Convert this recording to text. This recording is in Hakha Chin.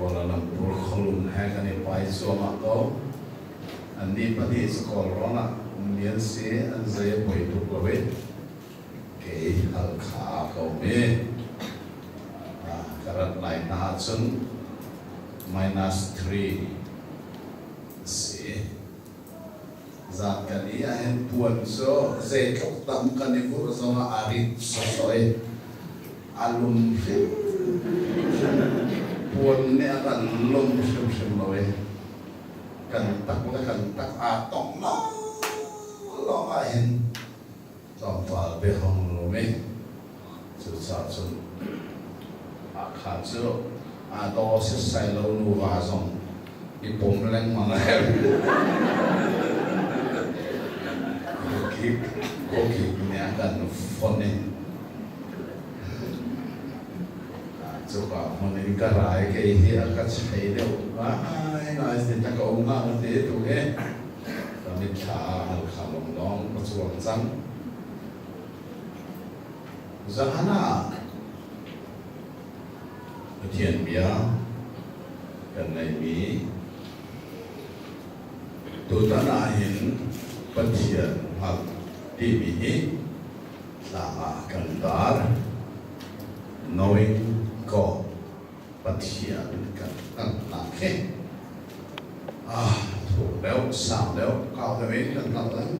Kuala Lumpur khualum he kan i pai cuahmah ko. Annih pahnih cu Kawlrawn ah ummi an si. An zei a poi tuk lo i kei Halkha ah ka um i ka rat lai hna ahcun -3 a si. Zan kan i ahhin puan cu zeitluk tam kan i vurh zongah a rit sawsawh i a lum hrimhrim. Puan nih a kan lum hrimhrim lo i kan tak le kan tak aa tongh lawnglawng ahhin tlawmpal biahong lum i cucaah cun Hakha cu aa daw setsai lo nuva zong i pom lengmang a herh. Khuakik khuakik nih a kan fonh i cuka hmun in ka ra i kei hi a ka chei deuh ngaingai zeitin ka um hnga ka ti tu hi ka mitthla ah Halkha lawnglawng ka cuang cang. Zahan ah Pathian bia kan ngeihmi tutan ahhin Pathian hngalh timi hi tlang ah kan tar. Knowing God, Pathian kan hngalhnak hi ah thuk deuh, sang deuh, kau deuh in kan hngalh lengmang.